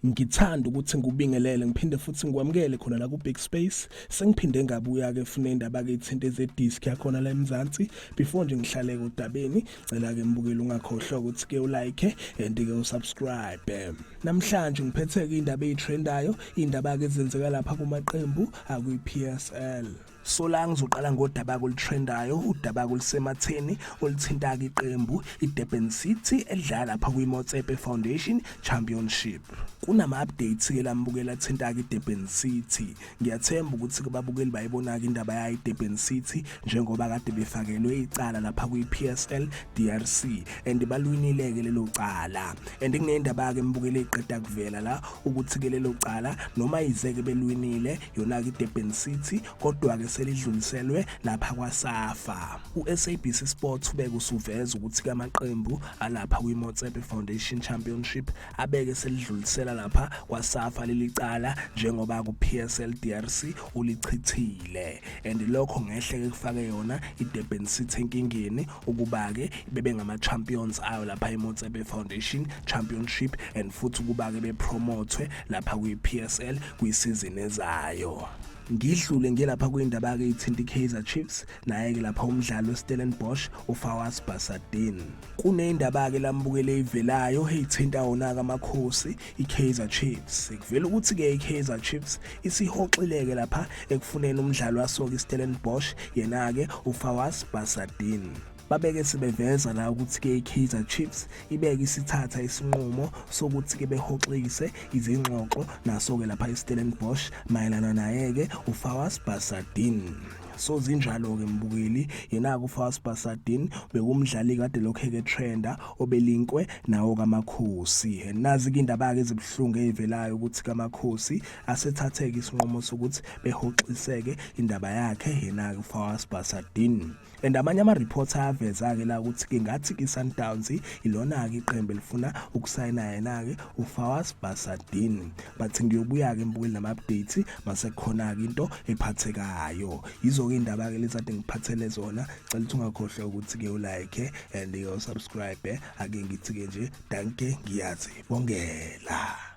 Ngithanda ukuthi ngubingelele ngiphinde futhi ngikwamukele khona la ku Big Space. Sengiphinde ngabuya ke fune indaba ke ithinte ze-disc yakhona la eMzansi. Before nje ngihlale kodabeni, cela ke mbukele ungakhohlwa ukuthi ke ulike and ke usubscribe. Namhlanje ngiphethe ke indaba ezitrendayo, indaba ke ezenzeka lapha kumaqembu akuyi PSL. So la ngizoqala ngodaba kolitrendayo, udaba kolisematheni olithinta ke iqembu iDurban City edlala lapha kwiMotsepe Foundation Championship. Kunama updates ke lambukela thinta ke iDurban City. Ngiyathemba ukuthi ke babukeli bayibona ke indaba yayo iDurban City njengoba kade befakelwe icala lapha kwiPSL DRC and balwinile ke lelo cala. And kunendaba ke mbukele eqeda kuvela la ukuthi ke lelo cala noma izeke belwinile yona ke iDurban City kodwa ke selidluliselwe lapha kwaSAFA. uSABC Sports ubeke usuveza ukuthi ke amaqembu alapha kwiMotsepe Foundation Championship abeke selidlulisela lapha kwaSAFA lelicala njengoba ku PSL DRC ulichithile. And lokho ngehle ke kufake yona iDurban City enkingeni ukuba ke bebe ngama champions ayo lapha eMotsepe Foundation Championship and futhi ukuba ke bepromote lapha kwiPSL kwisizini ezayo. Ngidlule ngelapha kwindaba ke ithinta iKaizer Chiefs naye ke lapha umdlalo weStellenbosch uFawaz Basadin. Kunendaba ke lambukele ivelayo eyithinta wona kaMakhosi iKaizer Chiefs. Kuvela ukuthi ke iKaizer Chiefs isihoxileke lapha ekufuneni umdlalo wasoka iStellenbosch yena ke uFawaz Basadin. Babeke sibeveza la ukuthi ke iKaizer Chiefs ibeke isithatha isinqumo sokuthi ke behoxikise izingxoxo naso ke lapha eStellenbosch mayelana naye ke uFawaz Basadin. So zinjalo ke mbukeli yena ku Fawaz Basadin bekumdlali kade lokho ke trenda obelinkwe nawo kaMakhosi. Nazi ke indaba ke ezibhlungu ezivelayo ukuthi kaMakhosi asethatheke isinqumo sokuthi behoxiseke indaba yakhe yena ku Fawaz Basadin. And amanye ama reports aveza ke la ukuthi ke ngathi ke Sundowns ilona ke iqembu elifuna ukusayina yena ke uFawaz Basadin. But ngiyobuya ke mbukeli nama updates mase khona ke into ephathekayo. Izo ke indaba ke lezade ngiphathele zona, cela ukuthi ungakhohlwa ukuthi ke ulike and usubscribe. Ake ngithi ke nje danke, ngiyazi bongela.